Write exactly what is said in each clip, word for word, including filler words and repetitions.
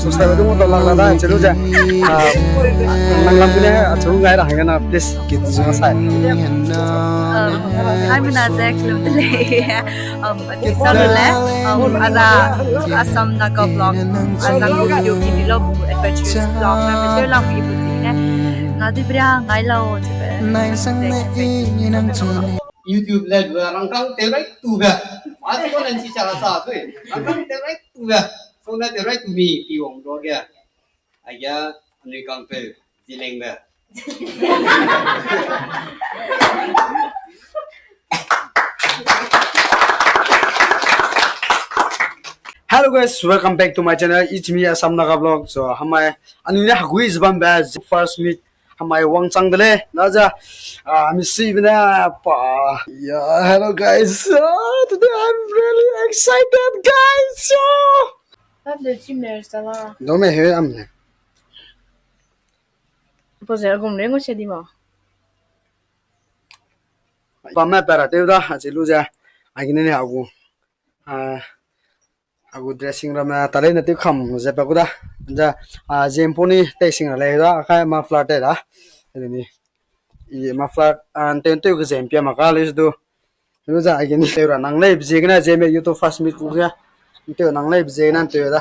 Subscribe du ngau dau lak la da, chelu ze. Ah, nang lam gene, achu ngai ra hangge na, please. Nang sai. Um, hai mena ze kelum de lei. Um, achu sa lu le. Um, a da Assam Naga vlog. A da video ki di lo bu adventure vlog na me share lang ki bu di ne. Na di bria ngai lau, chebe. YouTube le du rangkang te rai tu be. Ma ti ko nan chi cha sa sui. Rangkang te rai tu be. So na te rai tu mi pi wang do ge. Aige, anui kangpeu, Zilengbe. Hello guys, welcome back to my channel. It's me, Assam Naga Vlog. So, hamai, anui ne hagui ze bambe, first meet, hamai wangchang de lei. Na za, ah, mi si bene, pa. Yeah, hello guys. Ah, today I'm really excited, guys. So, Tat le chim le sa la. Dome he am le. Po ze agum le ngo se di ma. Bam me para teu da, achi lu ze. Agine ne agu. Ah, agu dressing ramme tale na teu kham ze pa ku da. Za, ah, zem poni te sing ra le da, kai muffler te da. Ni, i muffler, ah, teu teu ke zem pia ma ka le du. Lu za aige ni teu ra nang lei bzie gene Zeme YouTube first meet ku ge. Teu nang lei bzie gene teu da.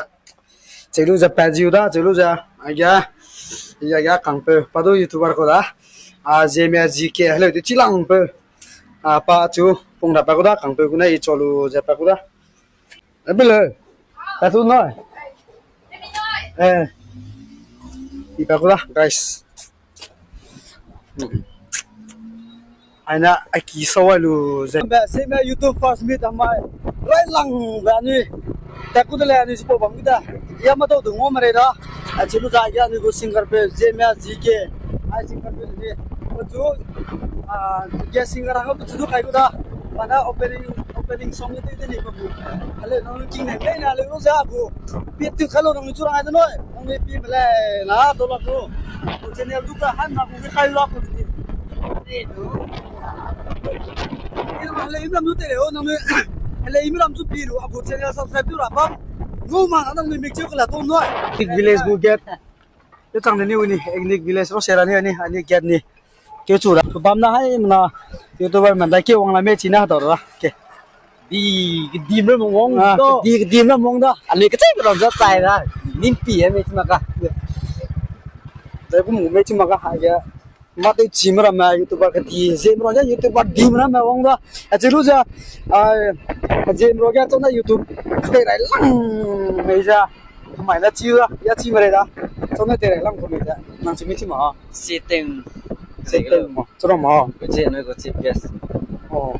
Chelu za pa ziu da, chelu za. Aige. Aige kangpeu, pa du YouTuber ku da. A Zeme G K, hello, teu chi lang peu. A pa chu, pung da pa ku da, kangpeu ku ne i cholu za pa ku da. Ebe le. Pa tu noi. Eh. I pa ku da, guys. Aina, a ki sau ai lu ze. Be, Zeme YouTube first meet amai. Rai lang be anui. Ta ku de le anui sipo bam ku da. Ya ma tau du ngau ma rei da. A chi lu za ya anui gu singer peu Zeme G K. Ai singer peu ni. Ko chu, ah, ya singer hang ko chu du kai ku da. Mana opening, opening song ni te ni ko. Ale nang king ne, ne ale lu za bu. Pi tu kalo nang chu rang ai de noi. Nang ni pi me le na do la ku. Ko channel du ka han na ku kai la ku ni. Ni du. Ni ma le imram du te le o nang ni. Le imram du pi lu a ku channel subscribe du ra bam. Ngu ma na nang ni mik chu ka la to noi. Big village gu gate. Te chang de ni uni, ethnic village ro sera ni ani, ani gate ni. Ke chu ra, bam na hai na, YouTuber man da ke wang la me chi na da ra. Ke. Di, ke dim ra mong wang Ah, da. Di, ke dim ra mong da. Ale ke chai ra za chai ra. Nim pi e me chi ma ka. Da kum me chi ma ka ha ya. Ma te chi ma ra ma YouTuber ke di, Zeme ro ya YouTuber dim ra ma wang da. A chi lu za, a, Zeme ro ya chang na YouTube. Te rai lang me za. Mai na chi ra, ya chi ma rei da. Chang na te rai lang ko me da. Nang chi mi chi ma. Sitting. Sitting mo. Chang ma. Ko chi noi ko chief guest. Oh.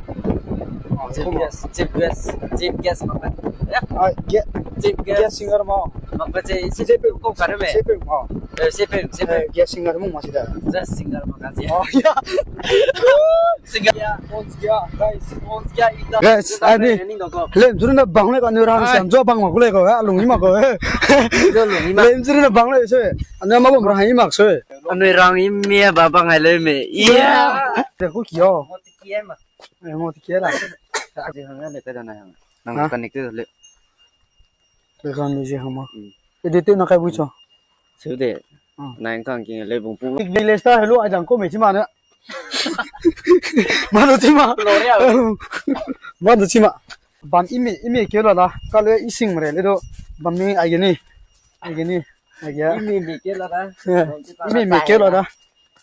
Oh, Chief guest, chief guest, chief guest ma. Ya. Ah, ge-, Chief guest. Guest singer mo. Ma ko chi, si Chief ko kare me. Chief mo. Eh, Chief, Chief. Eh, guest singer mo ma si da. Guest singer ma ka chi. Oh, ya. Singer. Ya, ons ya, guys. Ons ya, ita. Guys, ani. Ani no ko. Lem zuru na bang le ko, anui rang Ai. Siam zua bang ma ku le ko, eh, lung i ma ko, eh. Lung i ma. Lem zuru na bang le se. Anui ma bam rang i ma se. Anui rang i mi ba bang ai le me. Yeah. Te ku kio. Mo ti kia ma. Eh, mo ti kia la. Te hang le te da na hang. Nang Ha? Connect le. Te kan ni je hang ma. Hmm. Te de te na kai bu cho. Seu de. Hmm. Nang kang king le bung pu. Village ta hello ai dang ko me chi ma na. Manu chi ma. L'Oreal. Manu chi ma. Bam ime, ime keu la la. Ka le i sing mre le do. Bam ni ai geni. Ai geni. Ai ge. Ime, ime keu la la. Ime, ime keu la la.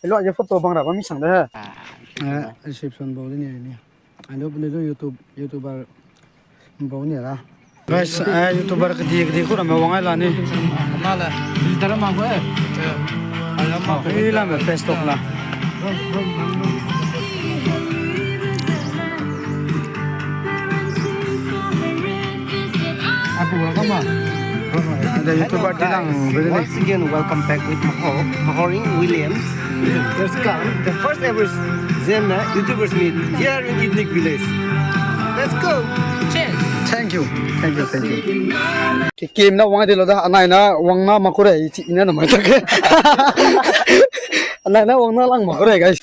Hello, ai photo bang ra ba mi sang de. Eh, reception bau de ni ni. Ai lo le do YouTube, YouTuber. Bau ni ra. Guys, eh, YouTuber kedi kedi ku ramme wang ai la ni. Ma le. Filter ma ko, eh. Ai la ma ko. Ai la me best of la. Apu ra ma. The YouTuber Tilang, really. Once again, welcome back with Maho, Mahoring Williams. Let's go. The first ever Zeme YouTubers meet here in Ethnic Village. Let's go. Cheers. Thank you. Thank you, thank you. Ke kem na wang de lo da, anai na wang na ma kure, i chi ina na ma ta ke. Anai na wang na lang ma kure, guys.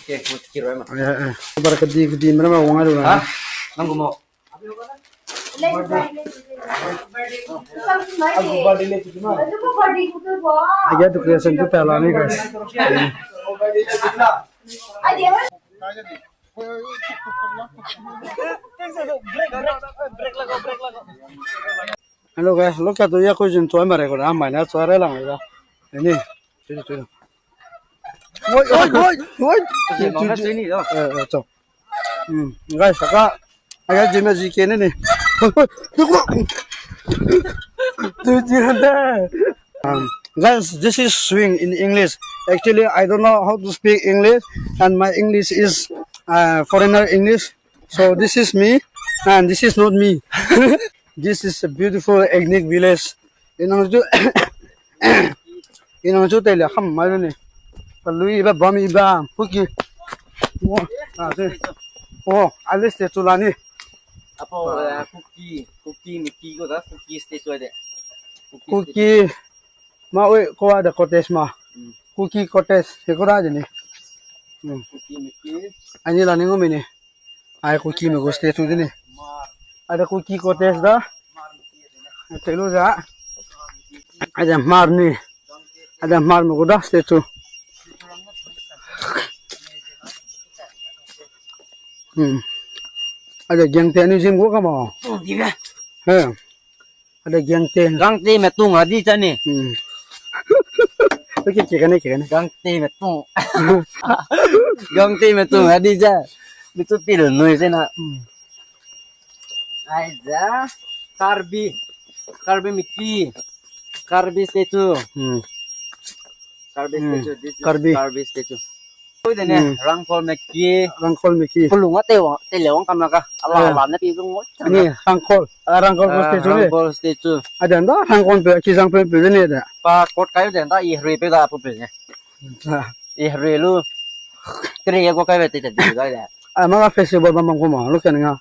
Ke, mo ti roi ma. Eh, eh. Bar kedi, kedi mera ma wang ai lo na. Ha? Nang ko mo. Aige decoration tu ta la ni, guys. Hello guys, look at the ya ko jin choi mare ko na mai na choi re lang da. Ni, choi choi. Oi oi oi oi. Eh eh choi. Hmm, guys, saka, aga jim ji ke ne ni. Oi oi. Tu ji hande. Um, guys, this is swing in English. Actually, I don't know how to speak English, and my English is uh, foreigner English. So this is me, and this is not me. This is a beautiful ethnic village. Inang chu, inang chu tele ham mai ni. Palui ba bam iba Kuki. Oh, ah, se. Oh, at least te chu la ni. Apo, uh, Kuki, Kuki Miki ko da, Kuki statue de. Kuki. Ma oi, ko da cottage ma. Hmm. Kuki cottage, he ko da de ni. Hmm. Kuki Miki. Ani la ni ngo mi ni. Ai Kuki me gu statue de ni. Ada Kuki cottage da. Te lu za. Ada mar ni. Ada mar me gu da statue. Hmm. Ada geng te ni jim gu ka ma. He. Ada geng te. Gang te me tung a di cha ni. Hmm. Oke, ke kane, ke kane. Gang te me tung. Gang te me tung a di cha. Bi tu pil noi se na. Hmm. Ai za. Karbi. Karbi Miki. Karbi statue. Hmm. Karbi statue. This is Karbi. Karbi statue. Oi de ne, hmm. Rangkhol Miki. Rangkhol Miki. Pelung a te wa, te le wang kam na ka. Ala, eh, ala ne pi dung. Ni, Rangkhol. Ah, Rangkhol gu statue ne. Rangkhol statue. A den da, Rangkhol pe, ki zang pe, pe ne da. Pa court kai den da, i hre pe da, pu pe ne. Ah. I hre lu. Tere ya ko kai be te te da da. Ah, ma festival bam bam ko ma, lu ken nga.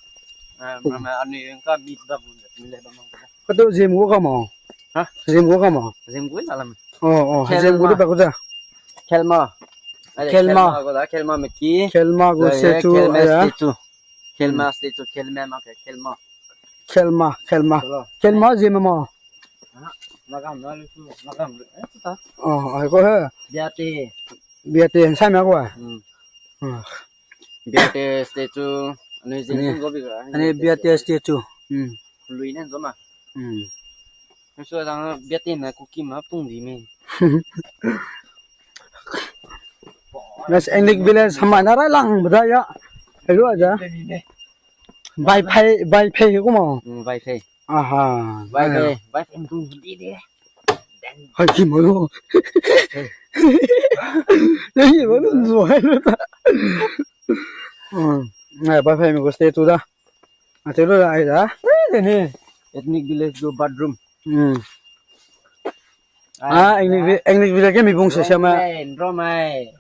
Ah, ma, ma, ani ka meet bam, mi le bam bam. Katu jim gu ka ma. Ha? Jim gu ka ma. Jim gu na lam. Oh, oh, Khelma. Jim gu du pa ku ja. Khelma. Are, Khelma. Khelma gu da, Khelma Miki. Khelma gu statue, Khelma aya. Statue. Khelma statue, Khelma ma ke, Khelma. Khelma, Khelma. Hello. Khelma jim ma. Ah, magam na lu tu, magam lu. Eh, tu ta. Oh, ai ko he. Biate. Biate, sai ma ko. Hmm. Ah. Biate statue, anui zin tung zo bi ga. Ani Biate statue. Hmm. Lui nen zo ma. Hmm. Nsu dang Biate na Kuki ma pung di mi. Nas Ethnic Village hamai na rai lang bda ya. Hello aja. Bai phai, bai phai ku mo. Hmm, bai phai. Aha. Bai phai, bai phai tung di di. Hai ki mo lo. Hai ki mo lo zo hai lo ta. Hmm. Ai, bai phai me gu statue da. A, te lu da, ai da. Ai, de ni. Ethnic village gu bathroom. Hmm. Ai, ah, ethnic vi-, ethnic village ke mi bung se siam ma. Romai, Romai.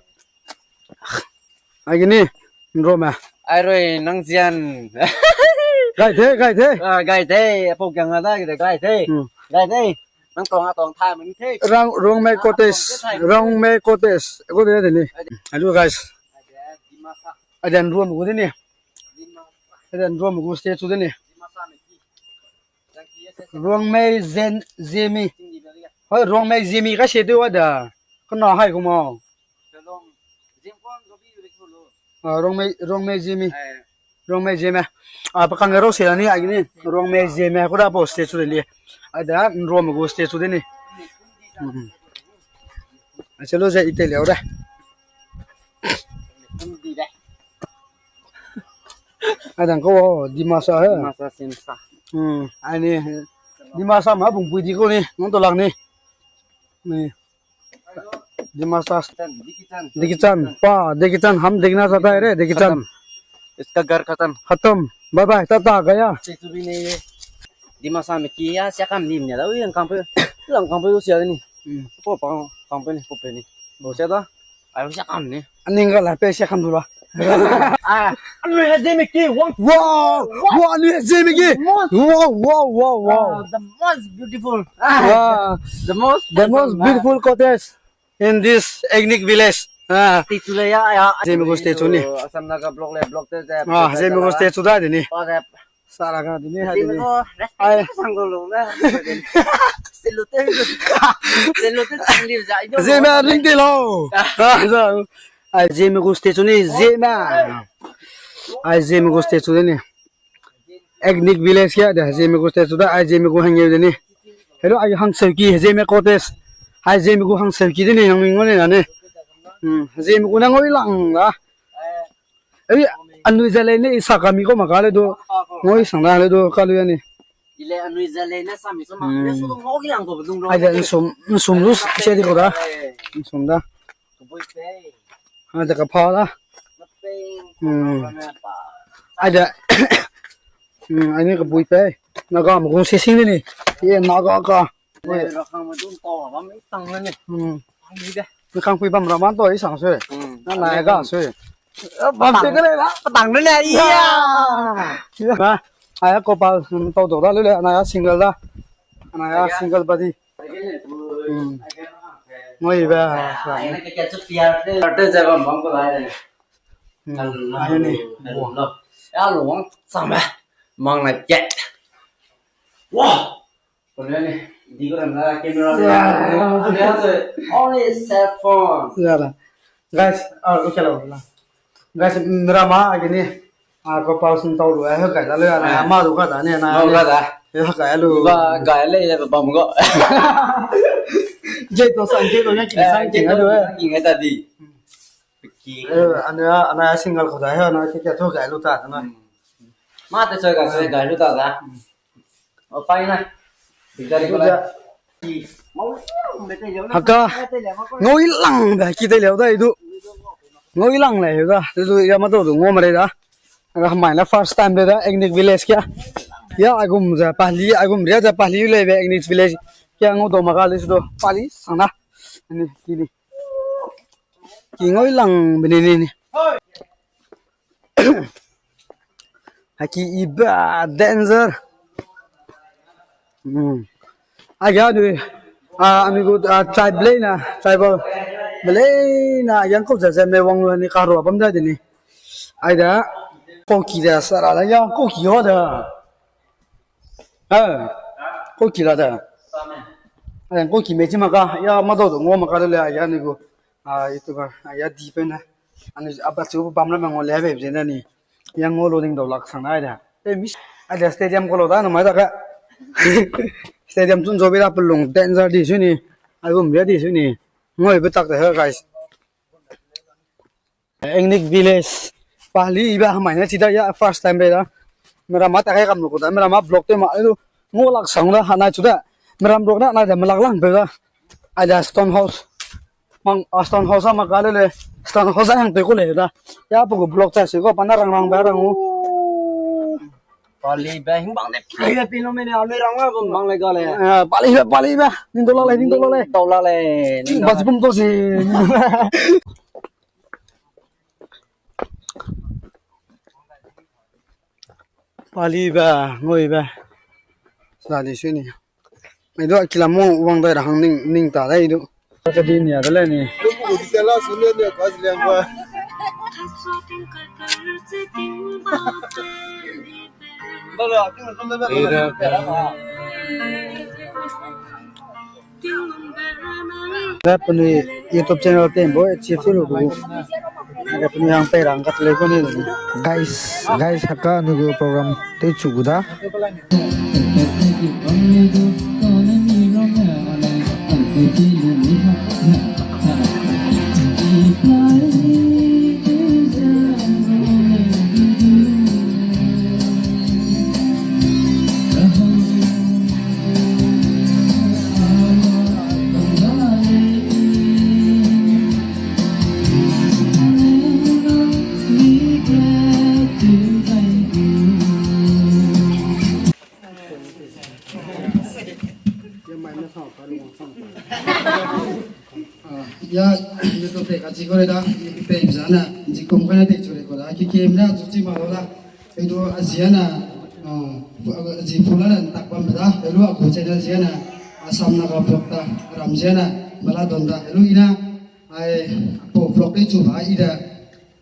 Ai, gini, Romai. Ai, roi, nang zian. Gai the, gai the. Ah, gai the, apo kiang a da, gai the. Hmm. Gai the. Nang tong a tong thai mani the. Rang, Rongmei cottage, Rongmei cottage. Ko de de ni. Hello, guys. Aden Rongmei gu de ni. Aden Rongmei gu statue de ni. Rongmei Zen, Zemi. Hoi, Rongmei Zemi ka se de wa da. Kena hai ku mo. Ah, Rongmei, Rongmei Zemi. Rongmei Zeme. Ah, pa kang ro se ni, ai ni. Rongmei Zeme, ko da po statue de li. Ai da, Rongmei gu statue de ni. Hmm. Ai se lu ze i te leu de. Ai dang ko, Dimasa he. Dimasa Simsa. Hmm, ai ni. Dimasa ma bung pui di ko ni, nong to lang ni. Ni. Dimasa. Dikichan. Dikichan. Pa, Dikichan, hum देखना चाहता है रे, Dikichan. Khatam. Iska ghar khatam. Khatam. Bye bye, tata, gaya. Statue bhi nahi hai. Dimasa Miki ya, siakam nim ne da, ui, ang kang pe, lang kang pe, u sia ni. Hmm. Po pa, kang pe ni, po pe ni. Bo sia da. Ai, siakam ni. Aning ga la pe siakam du la. Ah, anui ha Zeme ki, wang. Wow, wow, anui ha Zeme ki. Most, wow, wow, wow, wow. Uh, the most beautiful. Wow. The most, the most handsome, beautiful cottage in this ethnic village. Ah. Statue le ya, ya. Zeme gu statue ni. Assam Naga block le, block te, te, ah, block te, Zeme gu statue da de ni. Pa de. Sara ga dini ha dini. Ai. Sang lo lo na. Selote. Selote sang liu za. Zeme ring te lo. Ah, za. Ai Zeme gu statue ni Zeme. Ai Zeme gu statue ni. Ethnic village kia de Zeme gu statue da ai Zeme gu hangeu de ni. Hello ai hangseuki Zeme cottage. Ai Zeme gu hangseuki de ni nang ning ne na ni. Hmm, Zeme gu na ngoi lang da. Ei, anui ze lei ne isa kami ko maka le du. Ngoi sang da le du ka lu ya ni. Ile anui ze lei ne sami so ma. Hmm. Ne so ngau ki lang ko dung lo. Ai de nsum nsum lu se di ko da. Nsum da. Kabui pe. Ai de ka pha da. Mapeng. Hmm. Ai de. Hmm, ai ni kabui pe. Naga mo gu se sing de ni. Ye naga ka. Oi. Rakang ma dun tau bam i tang ne. Hmm. Ai de. Ni kang pui bam raman to i sang sui. Hmm. Na na ga sui. Bam te kere na. Patang ne ya. Na. Ai ko pa tau do da le le na ya single da. Na ya single body. Hmm. Ngoi ba. Ai ne ke ke chu piar te. Te ja bam bam ko lai de. Hmm. Ai ne. Lo. Ya lo wang sang ba. Mang na ke. Wow. Pone ni, di ko ram na camera le. Yeah. Ane se, only cell phone. Yeah. Guys, ah, okay lo na. Guys, mera ma agi ni. Ah, ko pau sin tau lu, eh, kai la le, na, ma du ka da ni, na. Ma du ka da. Eh, kai lu. Ba, kai le, ba, bam go. Je to sang, je to na, ki sang, ki na lu, eh. Ki ngai ta di. Ki. Eh, ana, ana single ko da, he, na, ki, ki to kai lu ta, na. Hmm. Ma te choi ga, choi kai lu ta da. Hmm. O, fine na. Bigari ko la. Haka. Ngoi lang da, ki te leu da, i du. Ngoi lang le, da. Du, ya ma du, du, ngom re da. Aga mai na first time le da, Ethnic Village kia. Ya, agum za, pali, agum ria za, pali le be, Ethnic Village. Kia ngau do ma ga le du, pali, sang da. Ni, ki ni. Ki ngoi lang bini ni ni. Haki iba danger. Hmm. Aga du, ah, ami gu, ah, tribe lei na, tribal. Lei na, yang ko za za me wang lu ni ka ro bam da de ni. Ai da, ko ki da sara la, yang ko ki ho da. Ah, ko ki la da. Ai, ko ki me chi ma ka, ya ma do do ngo ma ka le, ya ni gu. Ah, YouTuber, ah, ya di pe na. Ani, aba chu bam la me ngo le be je na ni. Ya ngo lo ding do lak sang ai da. Eh, miss, ai da stadium ko lo da na mai da ka. Stadium chun zo be da pelung danger di su ni. Ai gum be di su ni. Ngoi be tak da he, guys. Ethnic Village. Pali iba hamai na chi da ya first time be da. Mera ma ta kai kam lu ko da. Mera ma block te ma lu. Ngo lak sang da hanai chu da. Mera block na na da melak lang be da. Ai da Stone House. Mang, ah, Stone House a ma ka le le. Stone House a yang te ko le da. Ya pu gu block ta se ko pa na rang rang ba rang u. Pali ba hing bang de. Pali ba pin lo me ne a le rang la bang le ga le. Ah, pali ba, pali ba. Ning do la le, ning do la le. Ning do la le. Bas bum to si. Pali ba, ngoi ba. Sa di sui ni. Ai du a kilam mo wang dai ra hang ning, ning ta dai du. Ka di nia da le ni. Da penui YouTube channel tem bo, eh, chi fu lu bu. Ada penui hang pei rang kat le ko ni. Guys, guys, haka nu gu program te chu gu da. Ah, ya, YouTube te ka chi ko re da, YouTube page zane, ji kum ka na te chu re ko da, ki kem na chu chi ma lo da. Edu a ziana, ah, a zi fu la na tak bam da. Elu a gu channel ziana, Assam Naga vlog ta, ram ziana, mala don da. Elu ina, ai, po vlog te chu ba i da.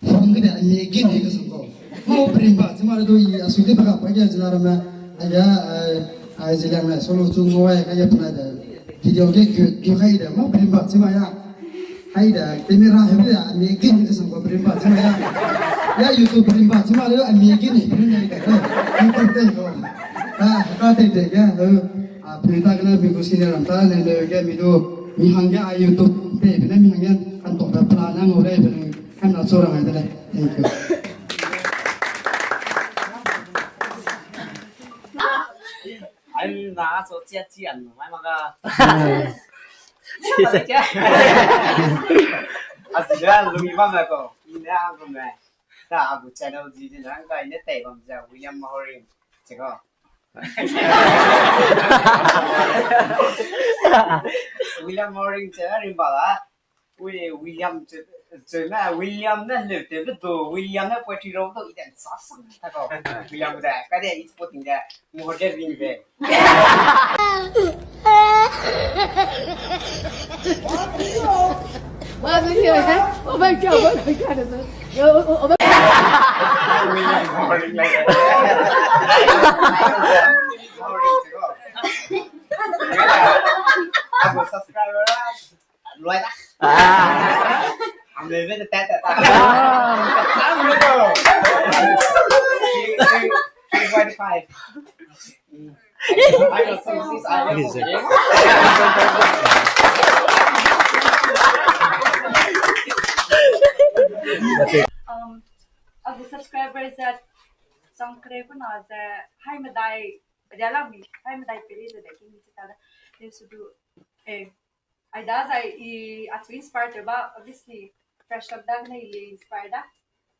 Phone ke da, mi gin ni ka sung ko. Mau prim ba, chima le du i a sui de ba ga pa ge zina ramme, a ya, ai, ai ziliang le, solo chu ngau ai, ka ya puna de, video ge gu, gu kai de, mau prim ba, chima ya. Hai de, te mi ra he de, a mi gin de sang ko prim ba, chima ya. Ya YouTube prim ba, chima le, a mi gin ni prim ya de, YouTube te ko. Ah, ka te te ge, eh, a prim ta ke na, mi gu senior ram ta, ne, ne, ge, mi du, mi hang ge, a YouTube te, ne, mi hang ge, kan to da plan, na, ngau le, ne, kan na chu rang ai de le. Thank you. Ai, na so chia chia nu mai ma ga. A si da lu mi bam la ko. Ni ne a ko me. Ta a bu channel ji ji na ga ne tai bam ja William Mahoring. Che ko. William Mahoring che ri ba la. Ui, William, ce, ce ne, William ne, le, te, be, do, William ne, poetry rau, do, i den, sa, sa, ta, ko. William, de, ka, de, i, sport, de, mo, de, win, de. Oh my God, oh my God, oh my God. William, boring, like, boring, like, I will subscribe, right? Luai da. Ah. Am le be ta ta ta. Ah. Am le do. Three, three, three point five. I got some six, I got some. Um, a gu subscriber ze chang kere kuna ze hai medai, medai la mi, hai medai peri ze de ki mi ta da. Lesu du, eh, Aida zai i achu inspire te ba, obviously, Fresh Up da ne i le inspire da.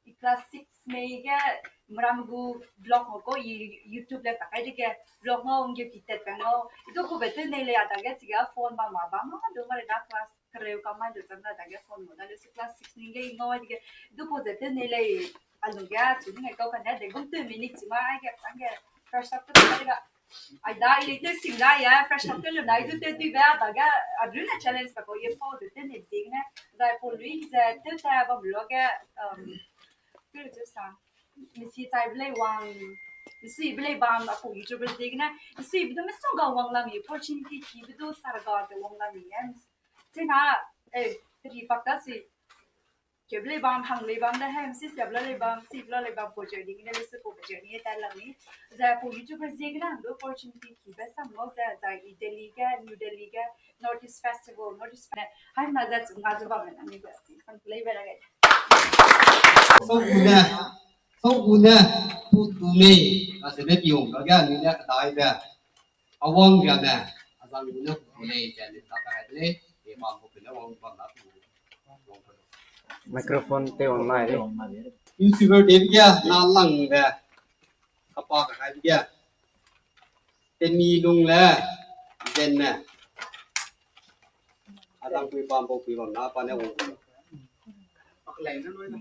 I class six mei ge, mram gu vlog mo ko i YouTube le takai de ge, vlog mo nge ki tet pe mo. I du ku be te ne le a da ge, chige phone ba ma, ba ma, du ma le da class kereu ka ma de zam da da ge phone mo da le si class six mei ge i ngau de ge, du ku ze te ne le i, a lu ge, chu ne kau ka ne de gum te mi ni chi ma, ai ge, chang ge, Fresh Up te ba de ga. Aida, i le te sing da ya, Fresh Up te lu na, i du te tui be, a da ge, a du ne challenge ka ko, ye pau du te ne ding ne, zai pau lui ze, te te bam lo ge, um, te lu te sa, misi chai be lei wang, misi be lei bam, a pau YouTuber ding ne, misi be du me song ga wang lam ye, opportunity ki be du sar ga ze wang lam ye, te na, eh, te ri pak da si, Keu lei bam, hang lei bam, da hem, sis keu lei bam, si lei bam, ko journey ne, lei su ko journey ta lang ni. Za ko YouTuber ziegene hang du opportunity ki be sam lo, za, za i Delhi ge, New Delhi ge, North East Festival, North East Fe-, hai na za chunga zu bam na ni ga si, sang lei be la ge. Sau gu ne, sau gu ne, pu du mei, a se be piong, ga ga ni ne ka dai be. A wang ga ne, a zang gu ne pu du lei, ze ni ta ka lei, e bam ko pe ne wang bam na pu. Microphone te wang nai de. YouTuber de bia na lang de. Kapa ka kai bia. Te mi lung le. Zen ne. A dang pui bam bo pui bam na pa ne wang. Pak lei na noi na.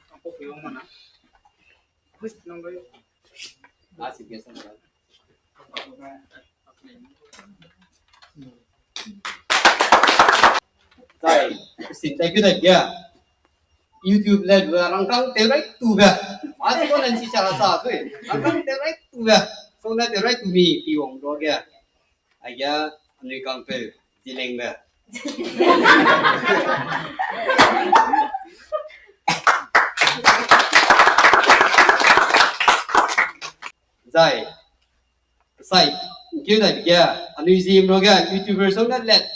Pak pui wang mana. Kus nang loi. A si bia sa na. Zai, sin tai ku dai bia. YouTube le du rangkang te rai tu be. A si ko nan si sa sa tu. Rangkang te rai tu be. So na te rai tu mi pi wang do ge. Aia, anui kang pe, di leng be. Zai, sai, keu dai ge, anui zim ro ge, YouTuber song ne let,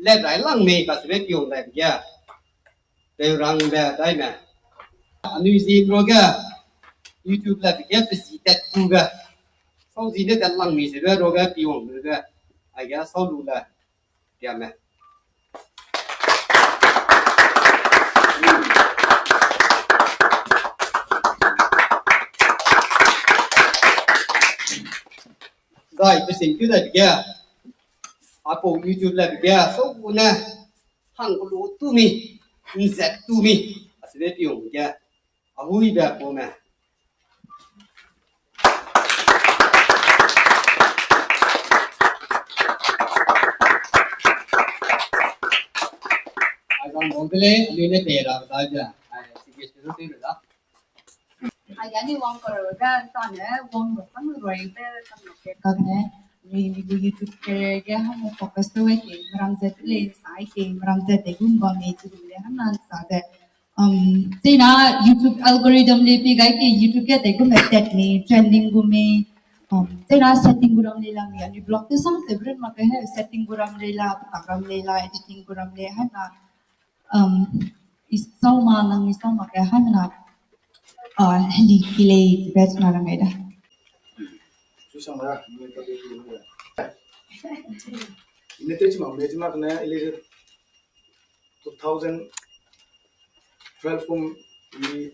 let rai lang mei ka se be piong dai ge. Teurang be dai me. Anui zim ro ge, YouTube le ge pe si tet tu ge. Sau zi ne tet lang mei se be ro ge piong ge. Aia sau lu le. Tia me. Zai, pe sing tu dai ge. Apo YouTube le ge, sau gu ne. Hang ko lu tu mi. Nzet tu mi. A se be piong ge. A hui be po me. Ai, bang bang de le, anui ne pe ra dai ge. Ai, si ge su te da. Yani wang karo da tane wang mo sang roi be sang ke kane. Ni ni gu YouTube career ge hang focus to ke meram zet le sai ke meram zet de gum ba me chu le hang nan sa de. Um, tena YouTube algorithm le pi gai ke YouTube ge de gum tet ni trending gum me. Um, tena setting gu ram le la mi ani blog te sang te brin ma ke he setting gu ram le la, ptak ram le la, editing gu ram le hang na. Um, is sau ma nang is sau ma ke hang na. Ah, heli ki le best na ram da. Chu sang da, ni ta de ki. Ni te chi ma, ni chi ma ne ile two thousand twelve kum, i,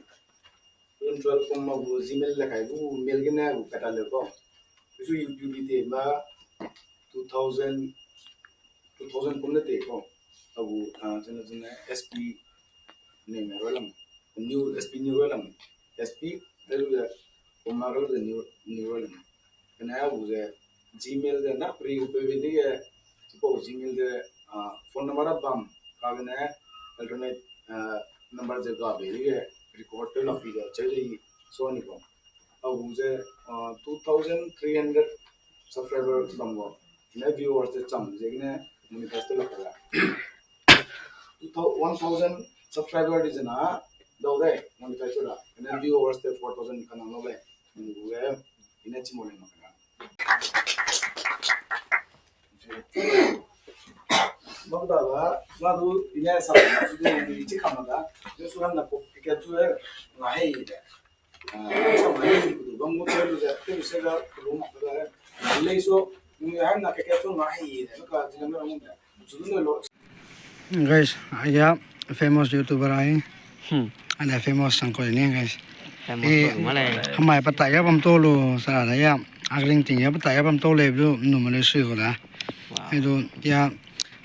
two thousand twelve kum ma gu Gmail le kai gu mail gene gu kata le ko. Bisu YouTube di te ma two thousand, two thousand kum le te ko. Agu, ah, chene chene S P ne me rolam. New S P new rolam. S P le le kum ma ro le new, new rolam. Kane agu ze Gmail ze na pri gu pe bi dige, chipau Gmail ze, ah, phone number a bam, ka gene alternate, ah, number ze ga be dige record pe lak pi de, cheu de i so ni ko. Agu ze, ah, two thousand three hundred subscriber bam bo. Ne viewers ze cham ze gene monetize te lak ka. Two thou-, one thousand subscriber di ze na, dau de, monetize te la. Ne viewers te four thousand ka nang lo le. Ngu le, ine chi mo le ma ka. Bang da ba, ma du ine sa ba, du ni chi kam da. Ni su ram na ko ke tu e, nga hei de. Ah, sa ma ni ku du, bang mu te lu ze, te lu se ga, ku lu ma ka le. Lei so, ni hang na ke ke tu nga hei de, ka ji na me ram de. Chu du ne lo. Guys, aia famous YouTuber ai. Hmm. Ana famous sang ko ni, guys. Famous Eh, ko ma le. Hamai pata ya bam to lu, sa da ya. Agring ting ya pata ya bam to le lu, nu ma le sui ko da. Wow. Ai du ya,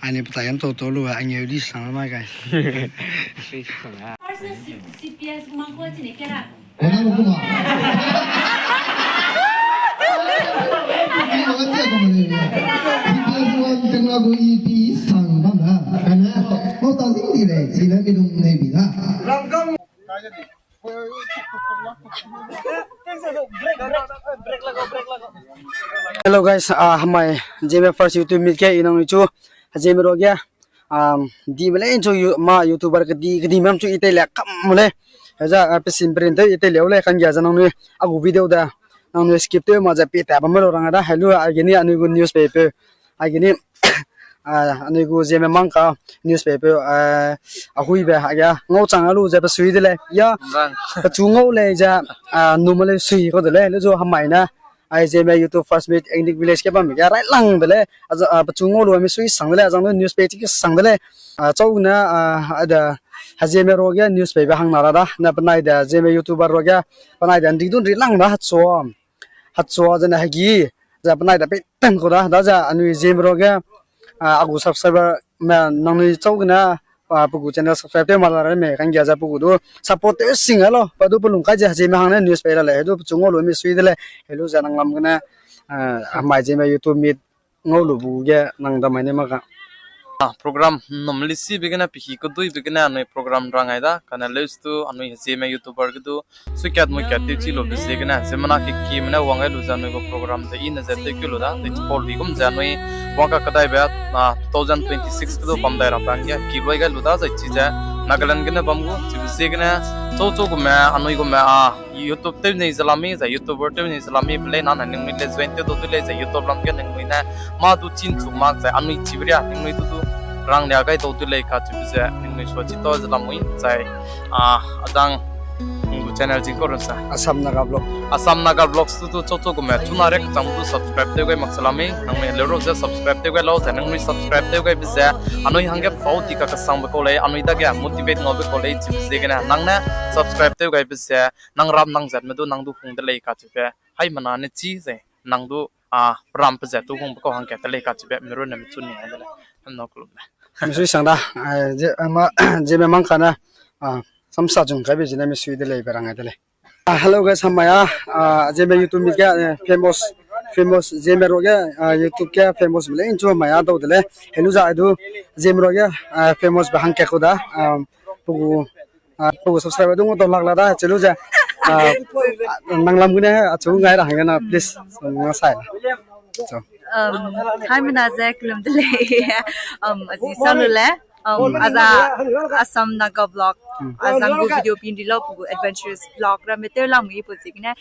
ani pata ya to to lu, ai ngeu di sang ma, guys. Sui sang da. First na C-, C P S mang ko chine kera. Wala mo kuma. Plus one tengla gu E P sang bam da. Kana, mau ta zing di le, sina mi lung ne bi da. Hello guys, ah, hamai Zeme first YouTube meet ke inang chu Zeme ro ge, um, di mele chu you-, ma YouTuber ke di, ke di mam chu ite le kam le. Haja, ah, pesin print ite le le kan ya ja nang ni agu video da. Nang ni skip te ma ja pi ta ba mo lo rang da. Hello, agini anui gu news pe pe. Agini, ah, anui gu Zeme mang ka news pe pe, ah, ahui be, aga, ngau chang alu ja pe sui de le. Ya, pe chu ngau le ja, ah, nu ma le sui ko de le. Le jo hamai na. Ai Zeme YouTube first meet Engdik village ke bam ga rai lang de le. Aza, ah, pe chu ngau lu mi sui sang de le. Azang lu news page ke sang de le. Ah, chau na, ah, ada, ha Zeme ro ge news pe be hang na ra da. Na penai da Zeme YouTuber ro ge penai da ndik dun ri lang da ha chua. Ha chua ze na ha gi. Za penai da pe tan ko da. Da za anui Zeme ro ge, ah, agu subscriber me nang nui chau na, ah, pe gu channel subscribe te ma la ra me kan ga za pe gu du support te sing a lo. Pa du pe lung kai ze ha Zeme hang ne news pe la le. He du pe chu ngau lu mi sui de le. Hello za nang lam gene, ah, hamai Zeme YouTube meet ngau lu bu ge nang da mai ne ma ka. Ah, program normally si be gene pihi ko dui be gene anui program rang ai da. Kana leus tu anui Zeme YouTuber ge du. Suikat muikat tewchi lu be ziegene, ziemmena kekieme ne wang gai lu ze anui gu program ze i ne ze tewkeu lu da, de chipau luigum ze anui wang kakadaibe, ah, two thousand twenty-six ge du bam dai ra bang ge ki luai gai lu da, zai chize Nagaland gene bam gu, chibe ziegene, chau chau gume, anui gume, ah, YouTube tew nei ze lam mi, zai YouTuber tew nei ze lam mi, pe lei nane ningnui le join tew dau du lei, zai YouTube lam ge ningnui ne, mâ du chin chu mak zai anui chibe ria, ningnui du du ranglia gai dau du lei kacheube ze, ningnui sua chi tau ze lam mui, zai, ah, azang, ngu channel jing ko run sa. Assam Naga Vlog. Assam Naga Vlogs tu tu chau chau gume, chuna rek chang du subscribe tew gai mak se lam mi, nang mi le ro ze subscribe tew gai lau ze, ningnui subscribe tew gai be ze, anui hangge pau di kakasangbe kau lei, anui dage motivate ngaube kau lei, chibe ziegene, nang ne subscribe tew gai be ze, nang ram nang zatme du nang du hung de lei kacheube, haimena ne chi ze, nang du, ah, ram pe ze tu hungbe kau hangkat te lei kacheube, mi runne mi chu ni ai de lei, hem no club le. Mi sui sang da, ah, ze, ah, ma, Zeme mang ka na, ah, samsa jung kaibe zene mi sui de lei, be rang ai de lei. Ah, hello guys, hamai a, ah, Zeme YouTube meet ge, eh, famous, famous Zeme ro ge, ah, YouTube ge famous mele inchu hamai a dau de lei. Hello za ai du, Zeme ro ge, ah, famous be hangkat ko da, ah, pe gu, ah, pe gu subscriber du ngau dau lak la da, chelu ze. Ah, nang lam gune achu ngai ra hangge na, please, nang sai. So. Um, hai mena ze kelum de lei. Um, azi sa lu le. Um, aza Assam Naga vlog. Hmm. Azang gu video pin ri lau pe gu adventures vlog ra meter lam i pu zikne.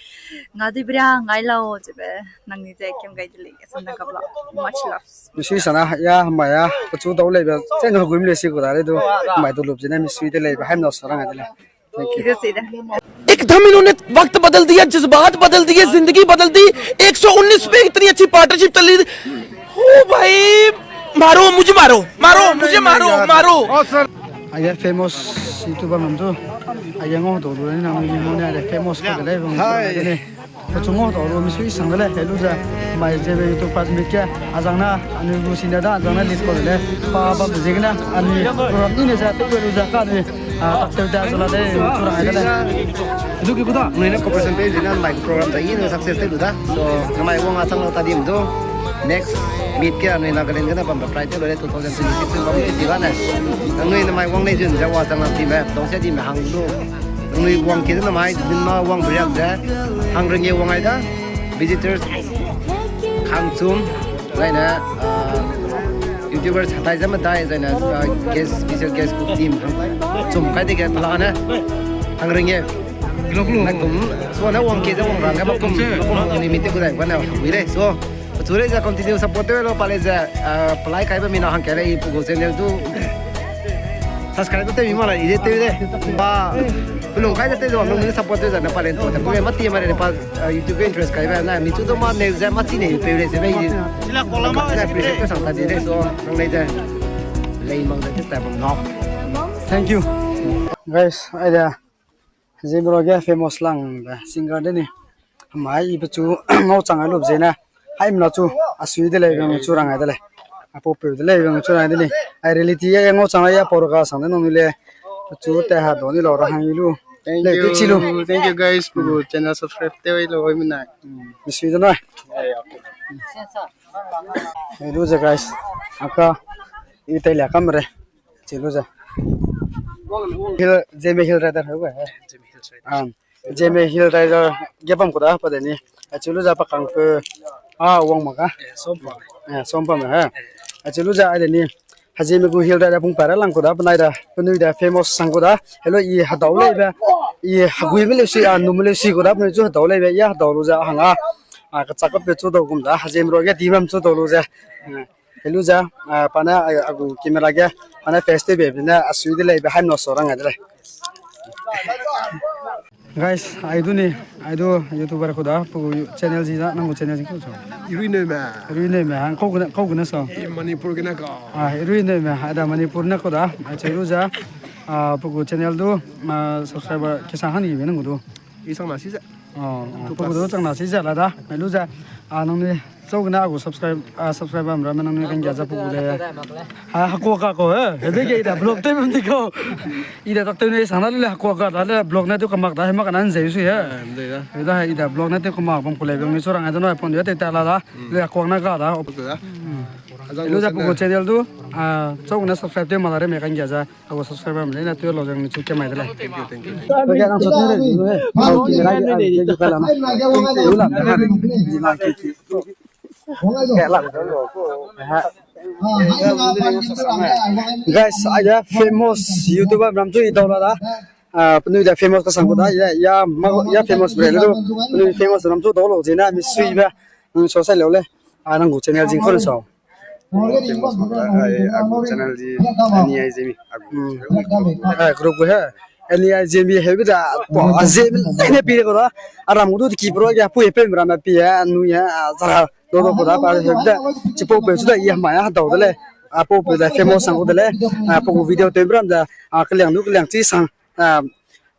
Nga di bria ngai lau zebe nang ni ze kem gai de lei. Assam Naga vlog. Much love. Misui sana ya, mai ya, pechu dau lei be, chai no gum le si gu da le du, mai du lup zine misui de lei be, hai no sa ra ngai de lei. Thank you. Video si de. एकदम इन्होंने वक्त बदल दिया, जज्बात बदल दिए, जिंदगी बदल दी। एक सौ उन्नीस पे इतनी अच्छी पार्टनरशिप चल रही थी। ओ भाई, मारो, मुझे मारो, मारो, मुझे मारो, मारो। Aige famous YouTuber mam tu. Aige ngau dau lu ni nang ni mo ne aige famous ka de lei bang. Hai. Pechu ngau dau lu misui sang de lei, helu ze. Mai zebe YouTube page mit ke. Azang na, anui gu sine da, azang na list ko de lei. Pa bam ziegene, anui program ni ne ze, te lu ze ka anui. Ah, tak teu da zala de, chu rang ai de lei. Edu ki ku da, anui ne cooperation te zina mai program ta i ne success te lu da. So, namai wang a chang lau ta dim du. Next meet ke anui Nagaland gene bam ba try te lu le two thousand twenty-six bam te di ba ne. Anui namai wang nei zun ze wa chang lau ti me, dau se di me hang du. Anui wang ke de namai, din ma wang beriak ze. Hang renge wang ai da. Visitors hang chum. Zaine, ah, YouTubers hatai ze medai, zaine, ah, guest, special guest cook team hang chum kai dege pelane hang ring e. Naikum, so ne wang ke ze wang rang ge makum, makum ni meet te gu dai bane wi lei. So, pechu lei ze continue support tew lau pa lei ze, ah, pelai kai ba mina hang ke lei pe gu channel du subscribe tew mi ma la i de tew de. Pa, pelung kai de tew de wang nung support tew ze ne pa lei to de. Pe ma ti ma lei pa, ah, YouTube ge interest kai ba na, mi chu du ma neu ze ma chi ne peu lei ze bei. Sila kola ma appreciate tew sang ta di lei so, nang lei ze. Lei mang de te ta bam no. Thank you. Guys, aide, Zeme ruage famous lang be singer de ni. Hamai i pechu ngau chang ai lup zene. Haimna chu, asui de lei, bang chu rang ai de lei. Apau peu de lei, bang chu rang ai de lei. Ai reality e ngau chang ai apau ruga sang de nang ni le. Pechu te ha do ni lau ra hang i lu. Thank you. Thank you guys, pe gu channel subscribe tew i lau oi mina. Misui de noi. Lu ze guys. Aka i te lia kam re. Chi lu ze. Hill, Zeme Hill Rider hau ga. Ah, Zeme Hill Rider ge bam ku da pa de ni. Achi lu ze pa kang pe. Ah, wang ma ka. Eh, som pa me ha. Achi lu ze ai de ni. Hazeme gu Hill Rider pung pa ra lang ku da, penai da, penui da famous sang ku da. Hello, i hadau lei be. I hagui me leu si, a, nu me leu si ku da, penui chu hadau lei be. I hadau lu ze hang a. A, kachak ka pe chu dau gum da. Hazeme ruage di bam chu dau lu ze. Hello za, ah, pa ne, ah, a gu camera ge, pa ne face tew be, ne asui de lei, be haimna so rang ai de lei. Guys, ai du ni, ai du YouTuber ku da, pe gu channel zi da, nang gu channel zi ku so. Irui Neume. Irui Neume, hang kau gene, kau gene so. I Manipur gene ka. Ah, Irui Neume, ai da Manipur ne ku da, ai che lu za, ah, pe gu channel du, ah, subscriber kesang hang ni be nang gu du. I sang na si ze. Oh, oh, pe gu du chang na si ze la da. Mai lu ze. Ah, nang ni chau gene a gu subscribe, ah, subscribe bam ramme nang ni kanggia ze pe gu le. Ha, hakua ka ko, eh. Hebe ge i da vlog tew bam di ko. I da tak tew ne sang na le hakua ka da le vlog ne tew kamak da, he mak na nzeu sui he. Eh, nzeu da. He da i da vlog ne tew kamak bam ku le bam ni chu rang ai da noi pon de te ta la da. Le hakua na ka da. Lu ze pe gu channel du, ah, chau gene subscribe tew ma la re me kanggia ze. Agu subscriber mle na tu lo jang ni chu ke mai de le. Thank you, thank you. Okay, nang chu tu le, ni le. Au ki rai, au ki ka la na. Tu la na ha ni na ki ki. Ke la. Ha. Guys, aige famous YouTuber ram chu i dau la da. Ah, penui da famous ka sang ku da. Ya, ya, ma, ya famous bre le du. Penui famous ram chu dau lo zina mi sui ba. Nang so sai lo le. Ah, nang gu channel jing ko le so. Famous mak da, ai, a gu channel zi N E I Zeme, a gu. Hmm. Ah, group gu he. N E I Zeme he bi da, po, a Zeme ne pi ko da. A ram gu du ki pro ya, pu ye pe ram pi ya, nu ya, a, zara, do do ko da, pa he bi da. Chi po pe chu da, ya ma ya, dau de le. A po pe da, famous sang ko de le. A po gu video te ram da, a keliang nu, keliang chi sang. Ah,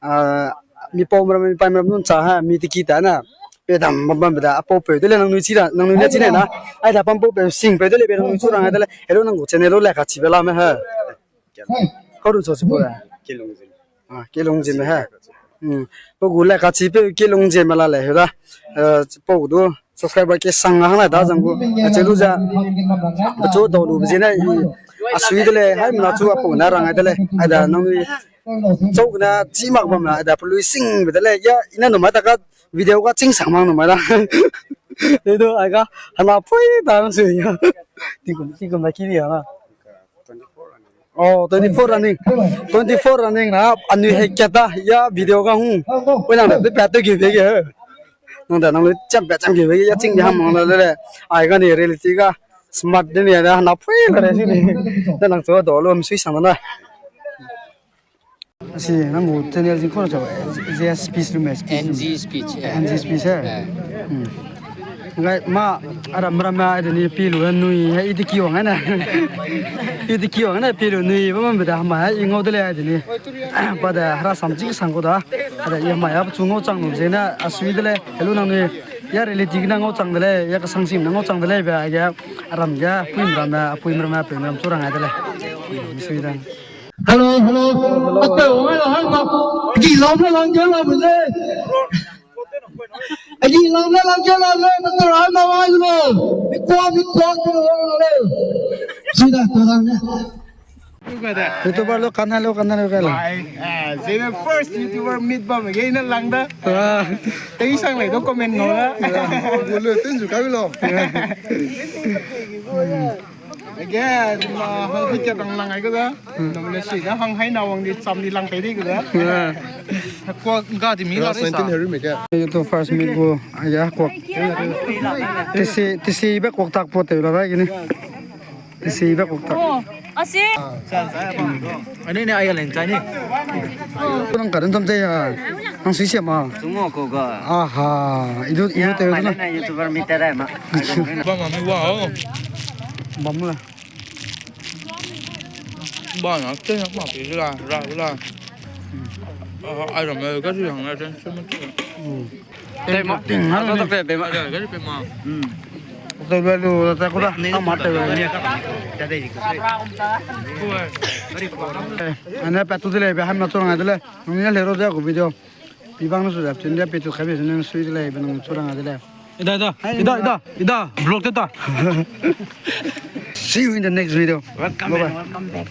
ah, mi pau mram, mi pai mram nun cha ha, mi tiki ta na. Pe dam bam bam da, a pau peu de le nang nui chi da, nang nui le chi ne na. Ai da pam pau peu sing peu de le, pe nang nui chu rang ai de le. Hello nang gu channel lo le ka chi be la me ha. Kau du so si bo le. Kelung Zeme. Ah, Kelung Zeme ha. Hmm. Pau gu le ka chi peu Kelung Zeme la le he da. Eh, pau gu du subscriber ke sang hang la da zang gu. A che lu za. Ba chu dau lu be zene i. A sui de le, hai mna chu a pau na rang ai de le. Ai da nang nui Chau gene chi mak bam na, da pelui sing be de le, ya, ina numai ta ka video ga ching sang mang numai da. Te du, ai ga, hana pui da su ya. Tingkum, tingkum da ki di ya na. Oh, twenty-four running. Twenty-four running na, anui he kat da, ya video ga hung. Pui nang da, te pat te gi de ge. Nang da, nang lu cham pat cham gi de ge, ya ching di ham mang la le le. Ai ga ni reality ga. Smart de ni da, hana pui la re si ni. Da nang chu do lo, mi sui sang da na. Si, nang gu channel zing kau chau, Z S Speech lu me, speech lu. N G Speech, eh. N G Speech, eh. Eh. Hmm. Ngai, ma, aram ram ma, ai de ni pi lu, nui, he, i de ki wang, ne. I de ki wang, ne, pi lu, nui, ba, ma, be da, ma, i ngau de le, ai de ni. Pa de, hera sam chi sang kau da. Ai de, i ma, ya, chu ngau chang lu, ze, ne, a sui de le, hello, nang nui, ya, reality na ngau chang de le, ya, kasang sim na ngau chang de le, be, ya, aram, ya, puim ram ma, puim ram ma, puim ram, chu rang ai de le. Sui da. Hello, hello. Ate wang ai la hai ma. Agi lam le lang ge la me le. Agi lam le lang ge la me, ate ra ma wang ai lo. Mi kwa, mi kwa ke lo le. Sida, to dang ne. YouTuber lo, kan hai lo, kan hai lo, kan hai lo. Ai, eh, ze first YouTuber meet bam ge na lang da. Ah. Tei sang le do comment ngau da. Gu le, tun zu kai lo. Ege, na hang hai ka dang lang ai ka da. Na le si da hang hai na wang di cham di lang kai di ka da. Kuak ga di mi la ri sa. YouTube first meet gu, aya kuak. Tisi, tisi be kuak tak po te la da gini. Tisi be kuak tak. Oh, asi. Ani ne aya len chai ni. Nang ka den tam te ya. Nang si sia ma. Sungo ko ga. Aha, idu, idu te na. YouTuber mi te dai ma. Ba ma mi wa o. Bam la. Ba na, te na ma pe la, ra la. Ah, ai ram ga ju yang na den se ma. Te ma, ting ha. Te pe ma. Ga ju pe ma. Hmm. Te be lu, te ku da. Ta ma te be ni. Ane pe tu de le, be ham na tu ngai de le. Nang ne le ro de ku video. Pi bang nu su da, tin de pe tu kai be ne sui de le, be nang chu rang de le. Ida, ida, ida, ida, ida, vlog te ta. See you in the next video. Welcome, bye bye. Welcome back.